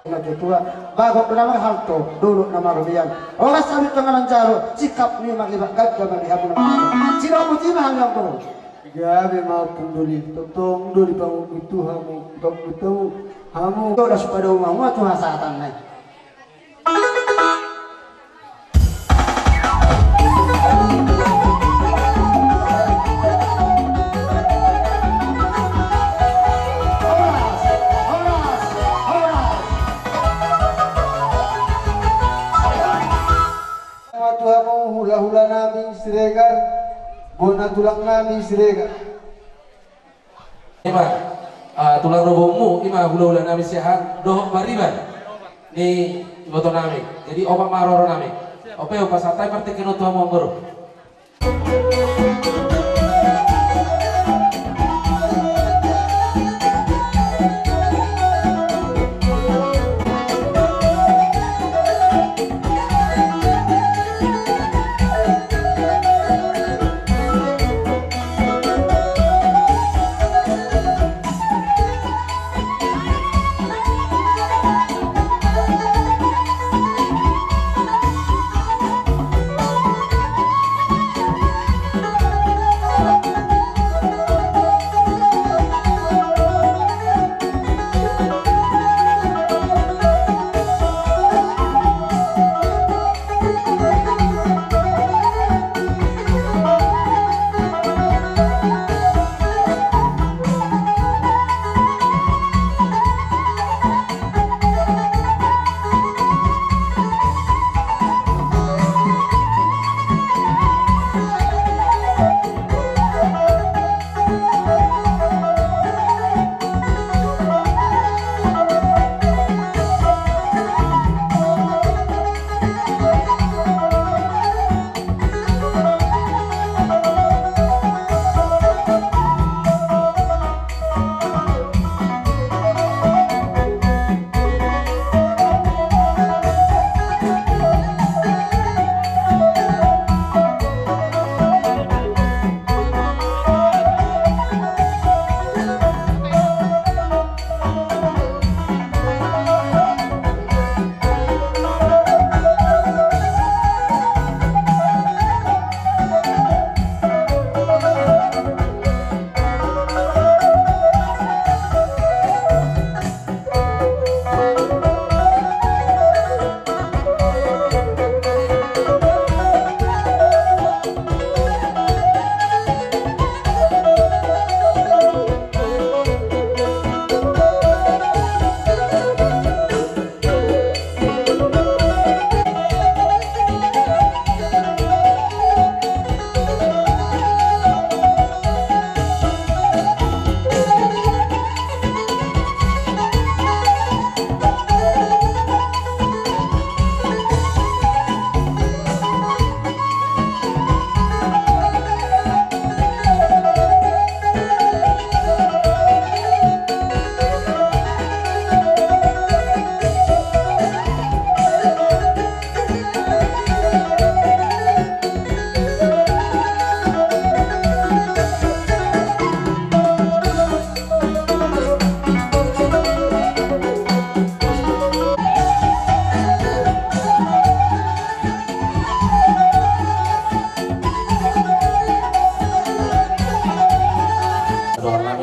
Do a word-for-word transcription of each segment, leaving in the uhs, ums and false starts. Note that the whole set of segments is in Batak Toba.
Natuatua, bagot na marhalto, dolok na marrobean. Horas hami tonga manjalo, sikap ni marlibak ganda ma di hamu na marhalto. Sidok puji ma hami anggo. Gabe ma Ompung Doli, tongtong do dipangido hamu, tongtong hamu. Dodas pada umamu tu hasahatan nai. Horas, horas, horas. Tuamu hulahula nami Siregar, bona tulang nami Siregar. Ima, ah, tulang rorobotmu, ima hulahula nami Siahaan, dohot pariban ni iboto nami. Jadi opat ma haroro nami. Ope, hupasahat hami partingkian on tu hamu anggo.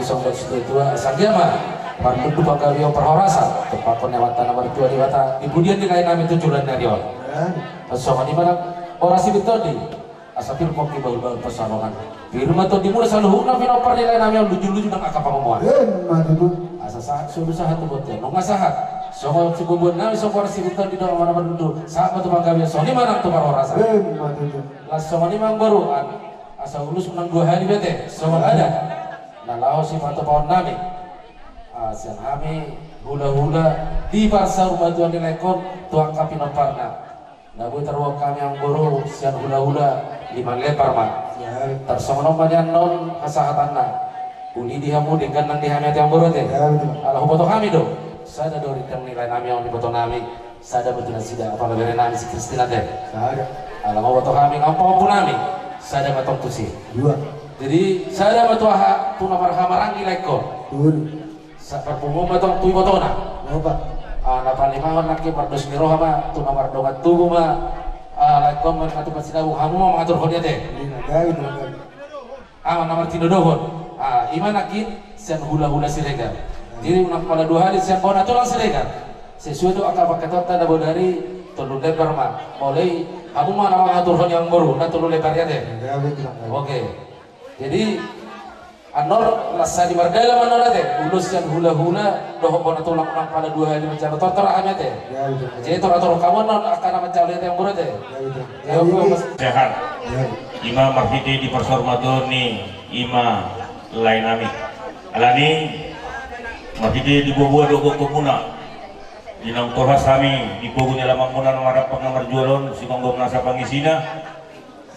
Songon situatua, asa anggiat ma marnundu panggabean parhorasan, tumpahon ni Amanta na martua Debata di pudian ni lae nami tu joloan ni ari on. Songon i ma nang Horas Simanjuntak, asa pir pongki bahulbahul pansalongan. Pir ma tondimuna saluhutna pinompar ni lae nami on, lujuluju nang angka pangomoan. Asa sahat solu sahat tu bontean, nunga sahat songon siboan nami, songon Horas Simanjuntak, dongan na marnundu, sahat ma tu panggabean, songon i ma nang tu parhorasan. Laos songon i ma amangboru, asa ulos nang dua hali be ate, songon adat na laho sipatupaon nami. Ah, sian hami hulahula di parsaurmatuaon ni laengkon tu angka pinomparna. Na boi tarboan hami amangboru sian hulahula lima lembar ma. Tarsongon on ma nian on hasahatanna. Uli di hamu denggan nang di hami ate amangboru ate. Ala huboto hami do, sada do rindang ni lae nami on, diboto nami. Sada ma tu nasida apala bere nami si Kristina ate. Ala huboto hami nang pahompu nami. Sada ma tong tusi. Jadi sada ma tu aha, tu na marhamaranggi laengkon. Sa parpunguan ma tong tu ibotona. Ah, na palimahon nangkin mardos ni roha ma tu na mardongan tubu ma. Ah, laengkon ma na tu parsinabung, hamu ma mangaturhon i ate. Aha na martinodohon? Ah, i ma nangkin sian hulahula Siregar. Jadi unang pala dua hali sian bona tulang Siregar. Sesuai do angka pangkataion na bodari tolu lembar ma. Molo i hamu ma na mangaturhon i amangboru, na tolu lembar i ate. Oke. Jadi annon las sadi mardalan ma annon ate. Ulos sian hulahula dohot bona tulang unang pala dua hali manjalo, tortor hami ate. Jadi tortor hamu annon angka na manjalo i ate amangboru ate. Sehat. I ma marhite di parsaurmatuaon ni i ma lae nami. Alani marhite di boaboa dohot gokhonmuna, di naung tolhas hami di pogu ni alamanmuna na marampang na marjual on, sigomgom nasa pangisina,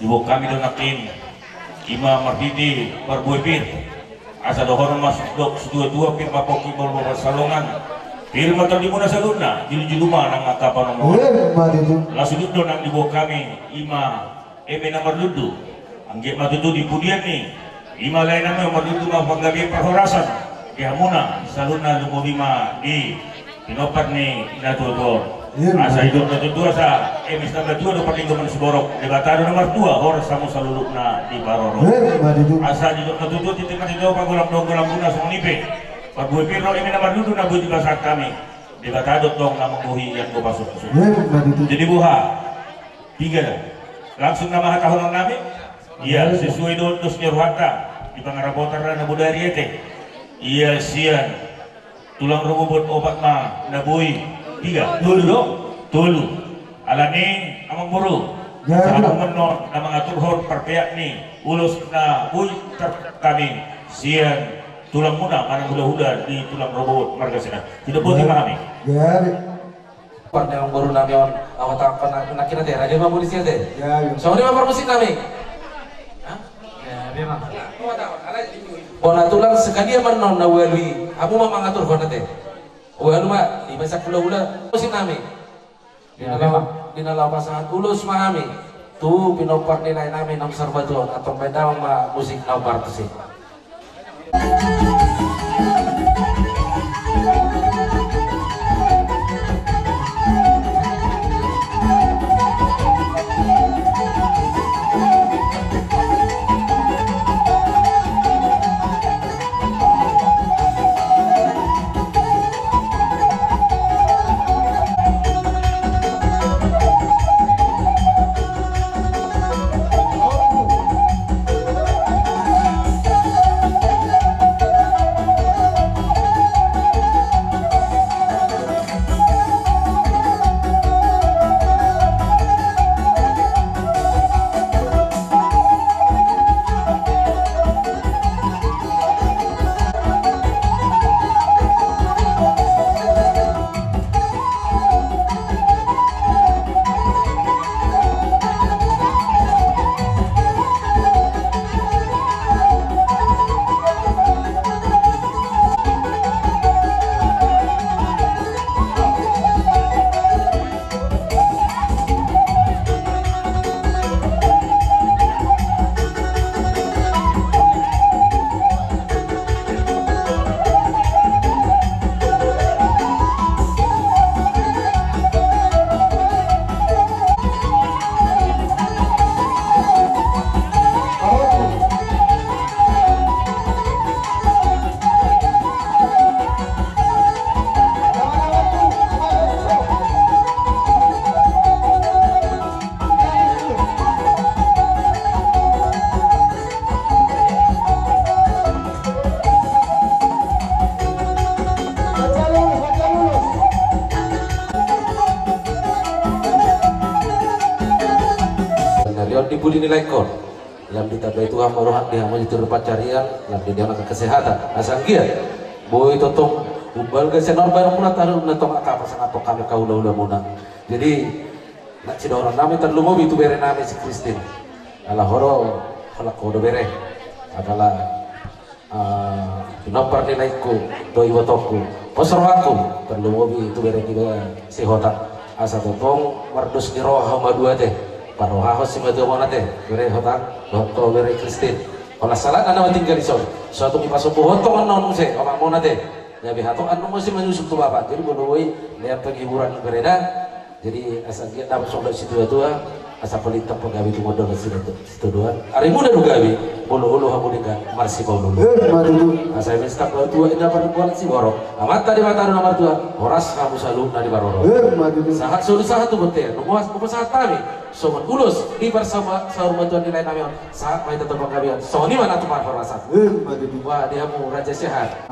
diboan hami do nangkin i ma marhite parbue pir. Asa dohonon ma sidok situatua, pir ma pongki bahulbahul pansalongan. Pir ma tondimuna saluhutna, jolojolo ma nang angka pangomoan. Laos i do nang diboan hami i ma eme na marnundu. Anggiat ma tutu di pudian ni i ma lae nami on marnundu ma panggabean parhorasan di hamuna saluhutna, lumobi ma di pinompar ni natuatua on. Asa didok natuatua, asa eme na matua do parlinggoman siborok, Debata do na martua, horas hamu saluhutna diparorot. Asa didok natuatua, tintin ma tintin, pagolang do golang guna, songon i pe parbue pir dohot eme na marnundu na boi dipasahat hami, Debata do tong na manggohi ianggo pasupasu. Jadi boha? Piga da. Langsung nama hatahonon nami. Ia sesuai dohot dos ni rohanta di pangarapotan na bodari ate. Ia sian tulang rorobot opat ma na boi. Piga? Tolu do? Tolu. Alani amangboru, sahat ma annon na mangaturhon parpeak ni ulos na boi tarpeak hami sian tulangmuna manang hulahula di tulang rorobot marga Siregar. Sudah boti ma hami. Parneang boru nami on, awa tangkon nangkin ate, raja ma polisi ate. Songon i ma parmusik nami. Bona tulang sekalian ma annon na ualu i, hamu ma mangaturhon ate. Ualu ma, i ma sian hulahula musik nami. Di na laho pasahat ulos ma hami tu pinompar ni lae nami na saur matua on, antong baen damang ma musik na umbahen tusi. Di nilaikon, lam ditambai Tuhan ma roha di hamu di toru pancarian, lam dibege angka kesehatan. Asa anggiat boi tongtong umbalga sian on baen muna talu na tong angka pasangaphon hami angka hulahula muna. Jadi, na sidohonon nami tarlumobi tu bere nami si Kristin. Ala ho do, holan ho do bere. Apala Ah, pinompar ni laengku dohot ibotongku, pos rohangku, tarlumobi tu bere niba si Hota. Asa tongtong mardos ni roha hamu madua ate, parrohahon simatua muna ate, bere Hota, dohot ho bere Kristin. Holan salah na nama tinggal dison, so tung dipasombuhon tongon na on muse omak muna ate. Gabe hatop annon muse manyusul tu bapa. Jadi molo boi lean penghiburan ni berena. Jadi asa anggiat dapot songon situatua, asa palinta pagabe tumundalhon situatuan. Arimuna do gabe, molo olo hamu denggan marsipaolooloan. Emma tutu. Asa eme sitamba tua inna parlinggoman siborok, Amanta Debata do na martua, horas hamu saluhutna di parorot. Emma tutu. Sahat solu sahat tu bontean, nunga horas nunga sahat hami songon ulos di parsaur-, saurmatuan ni lae nami on, sahat ma hita tu panggabean, songon i ma nang tu parhorasan. Emma tutu. Wah, di hamu raja sehat.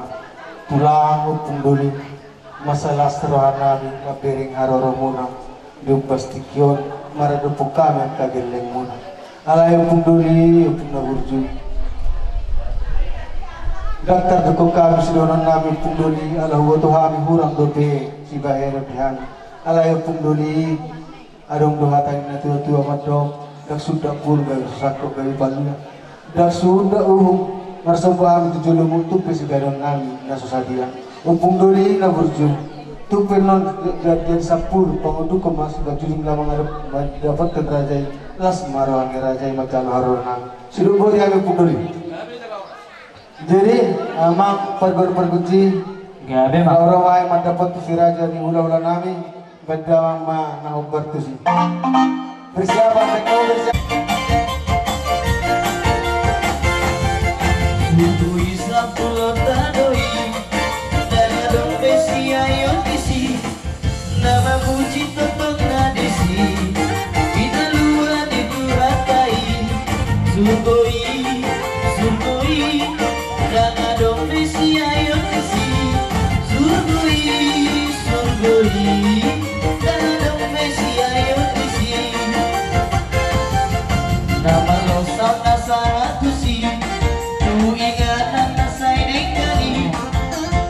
Tulang, Ompung Doli. Mansai las roha nami mambereng haroro muna di upas tingki on maradophon hami angka gelleng muna. Alai Ompung Doli, Ompung na burju, ndang tardokkon hami sidohonon nami Ompung Doli, ala huboto hami hurang dope sibahenon di hami. Alai Ompung Doli, adong do hata ni natuatua mandok, ndang sundat pur gabe so sangkot gabe palia. Ndang sundat uhum marsomba hami tu jolomu, tung pe sibahenon nami na so sadia. Ompung Doli na burju, tung pe annon gantian sampulu, pangundukhon ma simanjujung na mangadop mandapothon raja i, las ma roha ni raja i manjalo haroro nami. Sidung boti hami Ompung Doli. Jadi, amang pargonsi pargonsi, gabe ma. Ro ma hami mandapothon si raja ni hulahula nami, baen damang ma na hombar tusi. Persiapan, persiapan. Tutu i sampulonta do i, ndang adong be siayon disi. Na mamuji tongtong na disi, pinalua ni Tuhanta i. Surgo i, surgo i, ndang adong be siayon disi. Surgo i, surgo i, ndang adong be siayon disi. Na marlosok na sahat tusi, tu inganan na sai denggan i.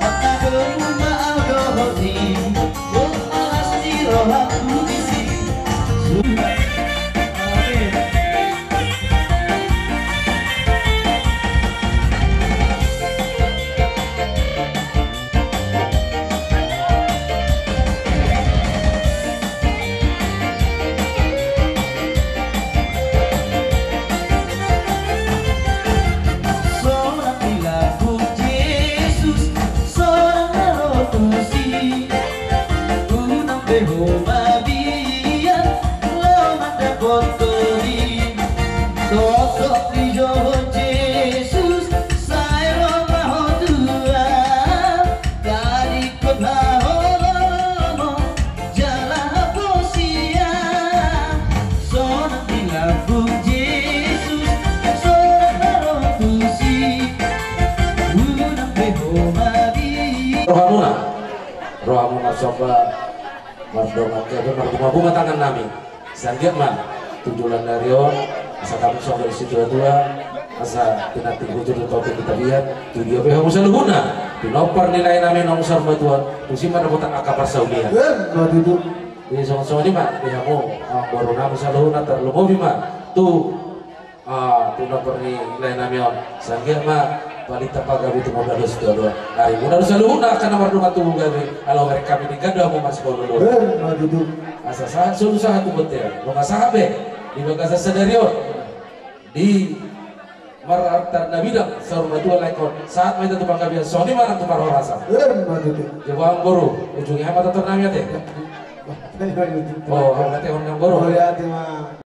Angka domu ma au dohot i, dohot ma las ni rohangku disi. Sonang di lambung Jesus, sonang na ro tusi. Unang be ho mabiar, laho mandapothon i. Tongtong dijou Jesus, sai ro ma ho tu ahu. Tadingkon haholomon jala haposian, sonang di lambung Jesus, sonang na ro tusi. Unang be ho mabiar. Rohamuna, rohamuna somba, mardongan gabe, marbungabunga tangan nami. Sai anggiat ma tu joloan ni ari on, asa tongtong songon i situatua, asa pinantik hujur tu topi ni tapian, tu dia pe hamu saluhutna, pinompar ni lae nami naung saur matua, tusi ma dapotan angka parsaulian. Emma tutu. Jadi songon, songon i ma di hamu, ah, boru nami saluhutna, tarlumobi ma tu, ah, pinompar ni lae nami on. Sai anggiat ma palinta pagabe tumundalhon situatuan. Arimuna do saluhutna angka na mardongan tubu gabe, ala hubereng hami denggan do hamu marsipaolooloan. Emma tutu. Asa sahat solu sahat tu bontean, nunga sahat be di bagasan sadari on. Di mararta na bidang saur matua laengkon, sahat ma hita tu panggabean, songon i ma nang tu parhorasan. Emma tutu. Jabu amang boru, ujungi hami ma tortor nami ate. Emma tutu. Oh, ate on nang boru. Oh, ya, ate ma.